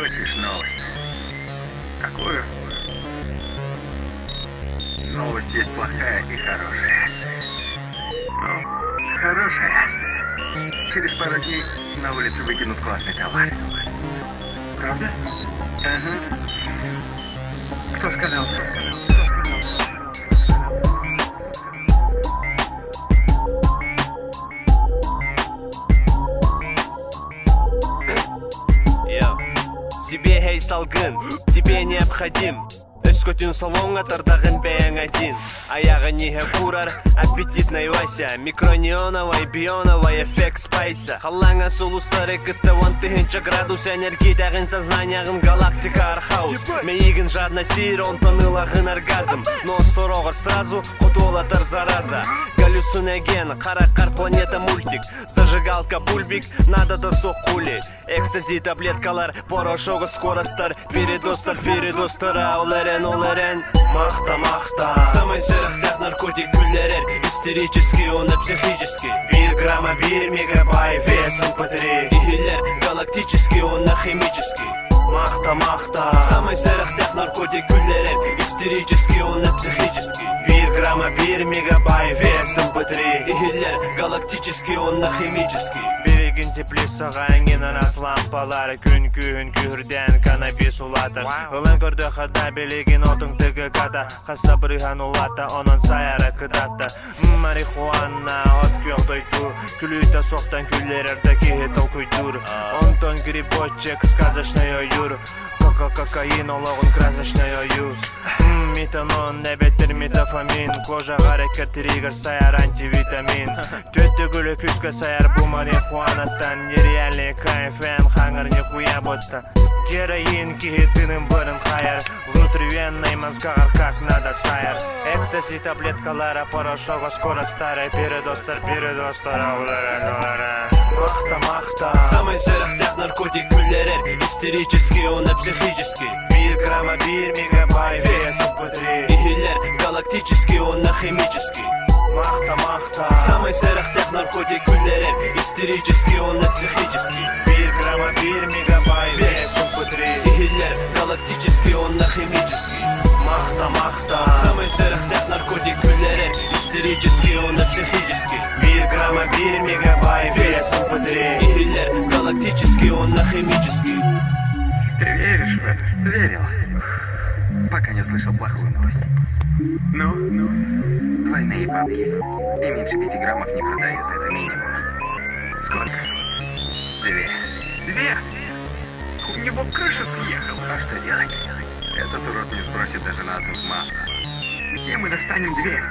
Хочешь новость? Какую? Новость есть плохая и хорошая. Ну, хорошая. Через пару дней на улице выкинут классный товар. Правда? Ага. Кто сказал? Кто сказал? Кто сказал? Кто сказал? Йо. Сибиэһэй салгын, тебе необходим Өскөтүн салоҥҥа тардаҕын бэйэҥ один Айаҕын иһэ куурар аппетитный Вася Микронеоновай, бионовай эффект спайса Халлааҥҥа сулустары кытта 10 000 градус Энергитэҕин сознанияҕын галактика архаус Мэйиигин жадно сиир, онтон ылаҕын оргазм Но сороҕор сразу хотуолатар зараза Галлюциноген, хараххар планета мультик Зажигалка бульбик, надо да суох кули Экстази таблеткалар, порошогу скоростар Передостар, передостара, ол эрэн, ол эрэн Махта, махта Самый сэрэхтээх наркотик күллэрэр Истерический, он психический Биир грамма, биир мегабайт, вес mp3 Иһиллэр галактический, он химический Махта, махта Самый сэрэхтээх наркотик күллэрэр Истерический, он психический Биир грамма, биир мегабайт, вес mp3 Иһиллэр галактический, он химический Билигин теплицаҕа эҥин араас лампалар Күн күүһүн күүһүрдээн каннабис улаатар Ылан көрдөххө да билигин отуҥ тыгыката Хасса бырыһан улаатта онон сайара кытаатта Марихуана от күөх дойду Күлүүтэ суохтан күллэрэр да киһи толкуйдуур Онтон грибочек сказочный ойуур Кокаин олоҕун красочный ойуу Метанон эбэтэр метафамин Кожаҕа эрэ тириигэр сайар антивитамин Түөрт төгүлү күүскэ сайар бу марихуанаттан Нереальный кайф эн хаҥар нихуя будто Героин киһи тыынын быарын хайар Внутривенной мозгаҕар как надо сайар Экстази таблеткалара порошога скоро старый Передостар, передостар, Махта, махта Самый сэрэхтээх наркотик күллэрэр Истерический, он психический Биир грамма, биир мегабайт, вес mp3 Иһиллэр галактический, он химический Махта, махта Самый сэрэхтээх наркотик күллэрэр Истерический, он психический Биир грамма, биир мегабайт, вес mp3 Иһиллэр галактический, он химический Махта, махта Самый сэрэхтээх наркотик күллэрэр Истерический, он психический Биир грамма, биир мегабайт, вес mp3 Иһиллэр галактический, он химический Ты веришь в это? Верил. Пока не услышал плохую новость. Ну? Ну? Двойные бабки. И меньше 5 граммов не продают, это минимум. Сколько? Две. Две? У него крыша съехала. А что делать? Этот урод не спросит даже на одну маску. Где мы достанем две?